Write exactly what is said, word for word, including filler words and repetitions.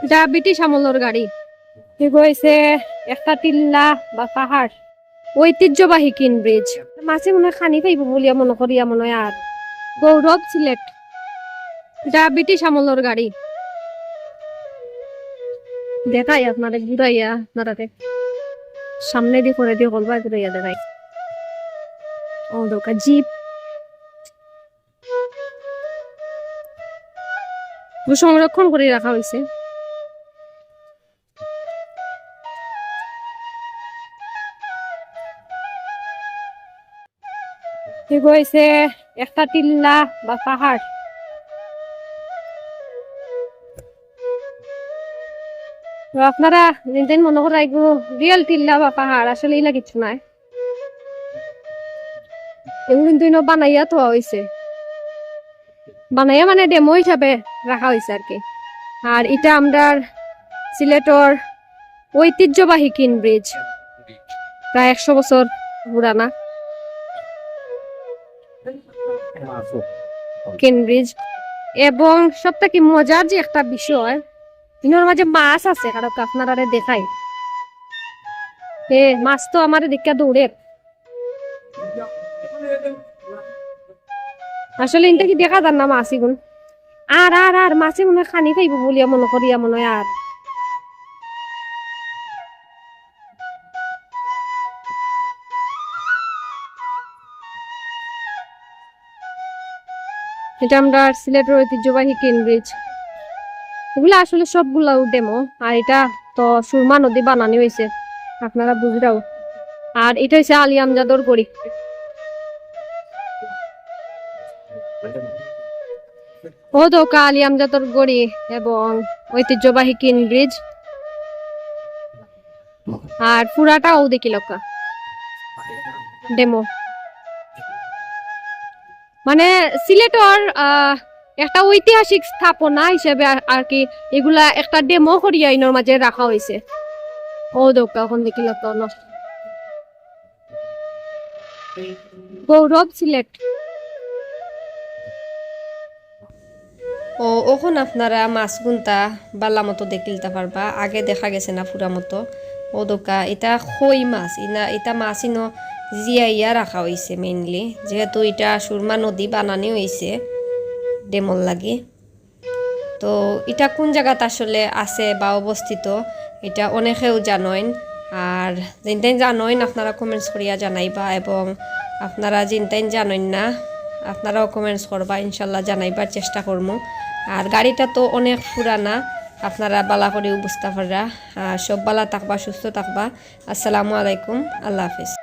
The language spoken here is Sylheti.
ইটা ব্রিটিশ আমলর গাড়ি। এগু অইছে একটা টিল্লা বা পাহাড়, ঐতিহ্যবাহী কিন ব্রিজ। মাছে মনে অয় খানি পাইবো বুলিয়া মনো করিয়া মনে অয় আর গৌরব সিলেট। ইটা ব্রিটিশ আমলর গাড়ি। দেখাই আপনারে ঘুরাইয়া, আপনারারে সামনেদি করেদি হলবা ঘুরাইয়া দেখাই। অউ দেখউক্কা জিপ। এগু সংরক্ষণ করি রাখা অইছে। এগু অইছে একটা টিল্লা বা পাহাড়। তো আপনারা যেন তেন মনো কররা এগু real টিল্লা বা পাহাড়, আসলে ইলা কিচ্ছু নায়। এগু কিন্তু ইনো বানাইয়া থওয়া অইছে, বানাইয়া মানে ডেমো হিসাবে রাখা অইছে আর কি। আর ইটা আমরার সিলেটর ঐতিহ্যবাহী কিন ব্রিজ, প্রায় একশো বছর পুরানা কিন ব্রিজ। এবং সব থাকি মজার যে একটা বিষয়, ইনোর মাঝে মাছ আছে, কারণ আপনারারে দেখাই। এ মাছ তো আমারে দেখিয়া দৌড়ের। আসলে ইন থাকি দেখা যার না মাছ ইগুন। আর, আর, আর মাছে মনে অয় খানি পাইবো বুলিয়া মনো করিয়া মনে অয় আর। ইটা আমরার সিলেটর ঐতিহ্যবাহী কিন ব্রিজ। এগুলা আসলে সবগুলাউ ডেমো। আর ইটা তো সুরমা নদী বানানি অইছে, আপনারা বুঝরাউ। আর ইটা অইছে আলী আমজাদর গড়ি। অউ দেখউক্কা আলী আমজাদর গড়ি এবং ঐতিহ্যবাহী কিন ব্রিজ। আর পুরাটা অউ দেখিলাউক্কা ডেমো। মানে সিলেটর, আহ, একটা ঐতিহাসিক স্থাপনা হিসাবে আর, আর কি ইগুলা একটা ডেমো করিয়া ইনোর মাঝে রাখা অইছে। অউ দেখউক্কা অখন দেখিলাউক্কা অনো। গৌরব সিলেট। অউ, অখন আপনারা মাছগুনতা ভালা মতো দেখিলতা পারবা, আগে দেখা গেছে না পুরা মতো। অউ দেখউক্কা, ইটা কই মাছ, ইনা, ইটা মাছ ইনো জিয়াইয়া রাখা অইছে mainly, যেহেতু ইটা সুরমা নদী বানানি অইছে ডেমর লাগি। তো ইটা কুন জাগাত আসলে আছে বা অবস্থিত, ইটা অনেকেউ জানইন। আর যেন তেন জানইন আপনারা comments করিয়া জানাইবা, এবং আপনারা যেন তেন জানইন না আপনারাও comments করবা, ইনশাল্লাহ জানাইবার চেষ্টা করমু। আর গাড়িটা তো অনেক পুরানা, আপনারা ভালা করিউ বুঝতা পাররা। আর সব ভালা থাকবা, সুস্থ থাকবা। আসসালামু আলাইকুম, আল্লাহ হাফিজ।